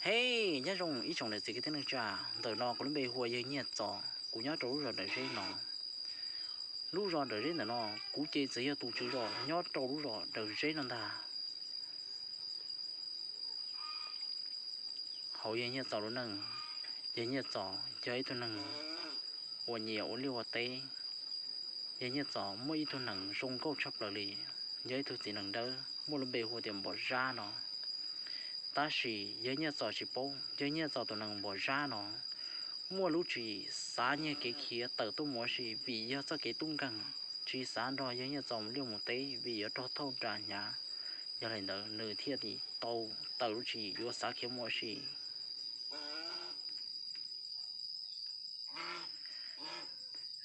Hej, nyob zoo ib tsoom niam txiv kwv tij neej tsa, ntawm no kuv lub npe hu ua Yawg Nyiaj Txos, kuv nyob rau lub zos Dawm Zeb no. Lub zos Dawm Zeb ntawm no, kuv ces txawm yog tus tswv zos nyob rau lub zos Dawm Zeb no ntag. Hauv Yawg Nyiaj Txos lub neej, Yawg Nyiaj Txos yog ib tug neeg uas nyiam ua liaj ua teb. Yawg Nyiaj Txos muaj ib tug nees zoo nkauj tshaj plaws li, yog ib tug txiv nees dawb muaj lub npe hu tias Npom Zab no. Tab sis Yawg Nyiaj Txos tsis paub, Yawg Nyiaj Txos tus nees Npom Zab no muaj lub tswv yim xav nyiag kev khiav tawm tuaj mus ua si vim yog txoj kev tub nkeeg, tsis xav nrog Yawg Nyiaj Txos mus liaj mus teb vim yuav raug thauj nra hnyav. Yog li ntawd nws thiaj li tau tawm lub tswv yim yuav xav khiav mus ua si.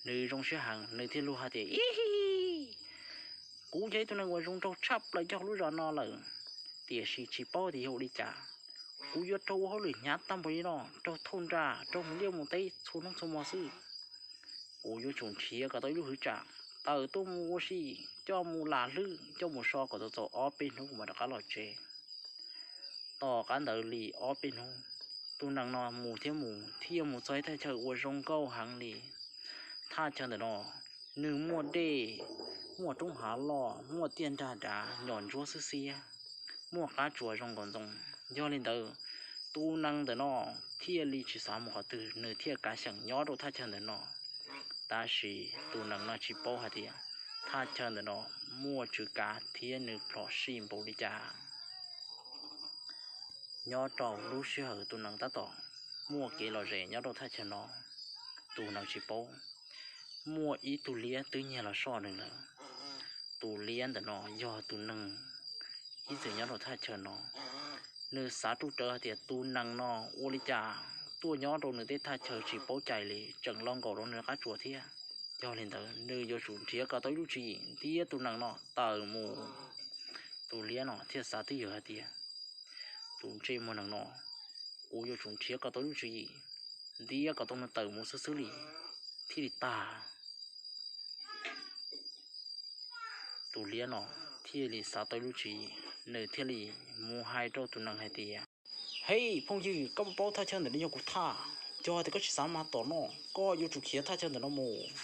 Nws zoo siab heev, nws thiaj lug hais tias, Ib, kuv yog ib tug neeg uas zoo nraug tshaj plaws cov lub zos no lawm, tiam sis tsis paub tias yog ua li cas kuv yuav raug ua hauj lwm hnyav tag npaum li no, raug thauj nra, raug mus liaj mus teb txhua hnub txhua hmo xwb. Kuv yuav tsum nrhiav kom tau ib lub hwv tsam tawm tuaj mus ua si, coj mus lam hlwb, coj mus so kom tau txaus ob peb hnub kuv mam rov qab los tsev. Tom qab ntawd li ob peb hnub, tus nees no mus thiab mus thiaj mus txog ib thaj chaw uas zoo nkauj heev li. Thaj chaw ntawm no nws muaj dej, muaj roob hav loj, muaj tiaj nrag dav nyom ntsuab xwb xiab, muaj qab tsuas zoo nkaus ntxoov. Yog li ntawd, tus nees ntawm no thiaj li tsis xav mus qhov twg, nws thiaj kav xyeem nyob rau thaj chaw ntawm no. Tab sis tus nees no tsis paub hais tias thaj chaw ntawm no muaj tswv kav thiab nws plhom sij npaum li cas. Nyob rau lub sij hawm tus nees tab tom muaj kev lom zem nyob rau thaj chaw no, tus nees tsis paub, muaj ib tug liab twb nyiag los soj nws lawm. Tus liab ntawm no yog tus nees ib txwm nyob rau thaj chaw no. Nws xav ruj rawv hais tias tus nees no ua li cas tuaj nyob rau nws tej thaj chaw tsis paub cai li, tseem los nkaum rau nws qab tsuas thiab. Yog li ntawd nws yuav tsum nrhiav kom tau ib lub tswv yim ntiab tus nees no tawm mus. Tus liab no thiaj xav twj ywm hais tias, Tus ntsej muag nees no, kuv yuav tsum nrhiav kom tau ib lub tswv yim ntiab kom tau nws tawm mus xwb xwb li, thiaj li tag. Tus liab no thiaj li xav tau ib lub tswv yim, nws thiaj li mus hais rau tus nees hais tias, Hej phooj ywg, koj puas paub thaj chaw ntawm no yog kuv thaj? Yog tias koj tsis xav mag tom no, koj yuav tsum khiav thaj chaw ntawm no mus.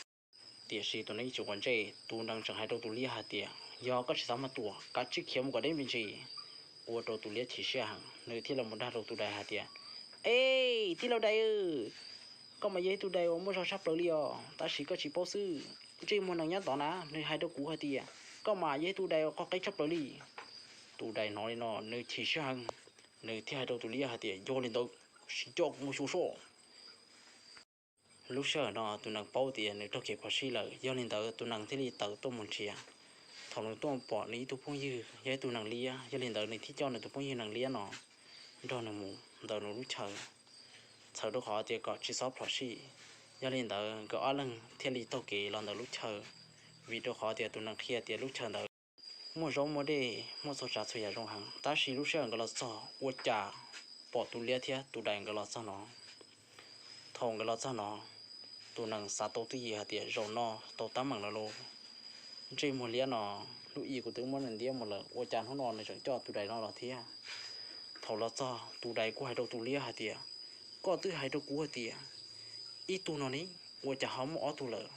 Tiam sis tus nees tsis quav ntsej, tus nees tseem hais rau tus liab hais tias, Yog koj tsis xav mag tuaj, kav tsij khiav mus kom deb me ntsis. Ua rau tus liab chim siab heev, nws thiaj li mus dag rau tus dais hais tias, Ej tij laug dais, koj mas yog ib tug dais uas muaj zog tshaj plaws li os, tab sis koj tsis paub xwb. Ntsej muag nees nyob tod na, nws hais rau kuv hais tias koj mas yog ib tug dais uas qhov qeb tshaj plaws li. Tus dais hnov li no nws chim siab heev, nws thiaj hais rau tus liab hais tias, Yog li ntawd, sim coj kuv mus xyuas soj. Lub sij hawm no tus nees paub tias nws raug kev phom sij lawm, yog li ntawd tus nees thiaj li tawm tuaj mus nrhiav. Thaum nws tuaj pom nws ib tug phooj ywg yog ib tug nees liab, yog li ntawd nws thiaj coj nws tus phooj ywg nees liab no nrog nws mus ntawm nws lub chaw, txhawm rau qhov tias kom tsis txhob phom sij. Yog li ntawd nkawd ob leeg thiaj li taug kev los ntawm lub chaw, vim rau qhov tias tus nees qhia tias lub chaw ntawd muaj zaub muaj dej, muaj txhua tsav txhua yam zoo heev. Tab sis lub sij hawm nkawd los txog ua cas pom tus liab thiab tus dais nkawd los txog no. Thaum nkawd los txog no, tus nees xav tau twj ywm hais tias, Zaum no tau teeb meem lawm lauj. Ntsej muag liab no, hnub i kuv twb muab nws ntiab mus lawm, ua cas hnub no nws tseem coj tus dais no los thiab? Thaum los txog tus dais kuj hais rau tus liab hais tias, Koj twb hais rau kuv hais tias ib tug no ne, ua cas ho muaj ob tug lawm?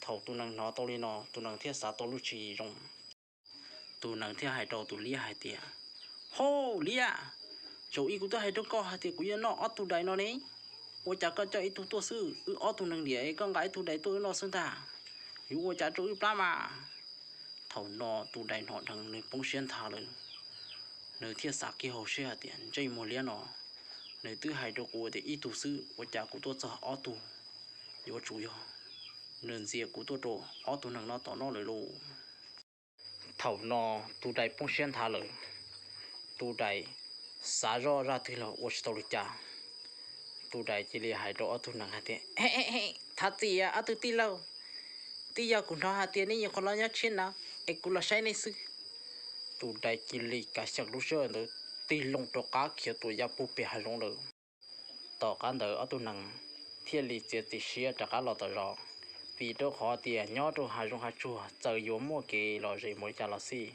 Thaum tus nees hnov tau li no, tus nees thiaj xav tau lub tswv yim zoo. Tus nees thiaj hais rau tus liab hais tias, Hauj liab, zaum i kuv twb hais rau koj hais tias kuv yuav noj ob tug dais no ne, ua cas koj coj ib tug tuaj xwb? Wb ob tug nees liam, koj nqa ib tug dais tuaj wb noj xwb ntag. Yuav ua cas rau wb plab mas? Thaum no tus dais hnov dheev nws poob siab nthav lawm. Nws thiaj xav kiag hauv siab hais tias, Ntsej muag liab no, nws twb hais rau kuv tias ib tug xwb, ua cas kuv tuaj txog ob tug? Yuav tsum yog nws ntxias kuv tuaj rau ob tug nees no tom noj lawm lauj. Thaum no tus dais poob siab nthav lawm, tus dais xav zoj zaj twg los ua tsis tau li cas. Tus dais cia li hais rau ob tug nees hais tias, Thov txim os ob tug tij laug, twb yog kuv hnov hais tias nej nyuam qhuav los nyob tshiab no, es kuv los saib nej xwb. Tus dais cia li kav xyeem lub sij hawm ntawd tig loo rov qab khiav tuam ya puag pem hav zoov lawm. Tom qab ntawd ob tug nees thiaj li txiav txim siab rov qab los tom zos, vim rau qhov tias nyob rau hav zoov hav tsuag txawm yuav muaj kev lom zem npaum li cas los xij,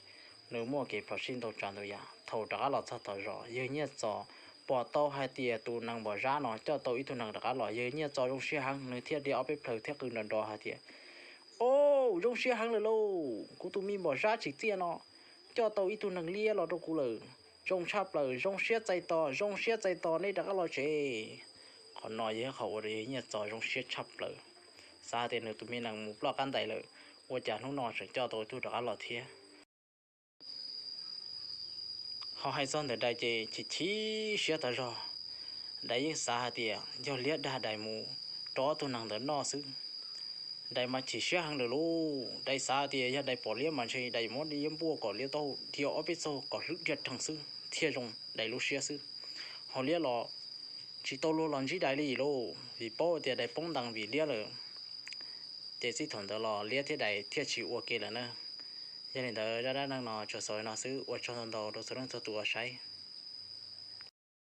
nws muaj kev phom sij ntau tsav ntau yam. Thaum rov qab los txog tom zos, Yawg Nyiaj Txos pom tau hais tias tus nees npom zab no coj tau ib tug nees rov qab los, yawg Nyiaj Txos zoo siab heev, nws thiaj li ob peb plhaws thiab qw nrov nrov hais tias, Au, zoo siab heev lawm lauj, kuv tus me npom zab tsim txiaj no coj tau ib tug nees liab los rau kuv lawm. Zoo tshaj plaws, zoo siab txais tos, zoo siab txais tos nej rov qab los tsev. Qhov no yog qhov ua rau yawg Nyiaj Txos zoo siab tshaj plaws, xav hais tias nws tus me nees mus ploj qab ntais lawm, ua cas hnub no tseem coj tau ib tug rov qab los thiab. Ho hais txog ntawm Dais ces chim chim siab tag zog. Dais yeej xav hais tias yog liab dag Dais mus rov tus nees ntawd noj xwb. Dais mas chim siab heev lawm lauj, Dais xav tias yog Dais pom liab mas ntshe Dais yuav muab liab npuaj kom liab taub hau dhia ob peb txaug kom hlwb dhia rhees xwb thiaj zoo Dais lub siab xwb. Ho liab los tsis tau luag los ntsib Dais li lauj, vim paub tias Dais poob ntees vim liab lawm. Ces txij thaum ntawd los liab thiab Dais thiaj tsis ua ke lawm na. Yog li ntawd zaj dab neeg no tsuas xaus li no xwb, ua tsaug ntau ntau rau txhua leej txhua tus uas saib.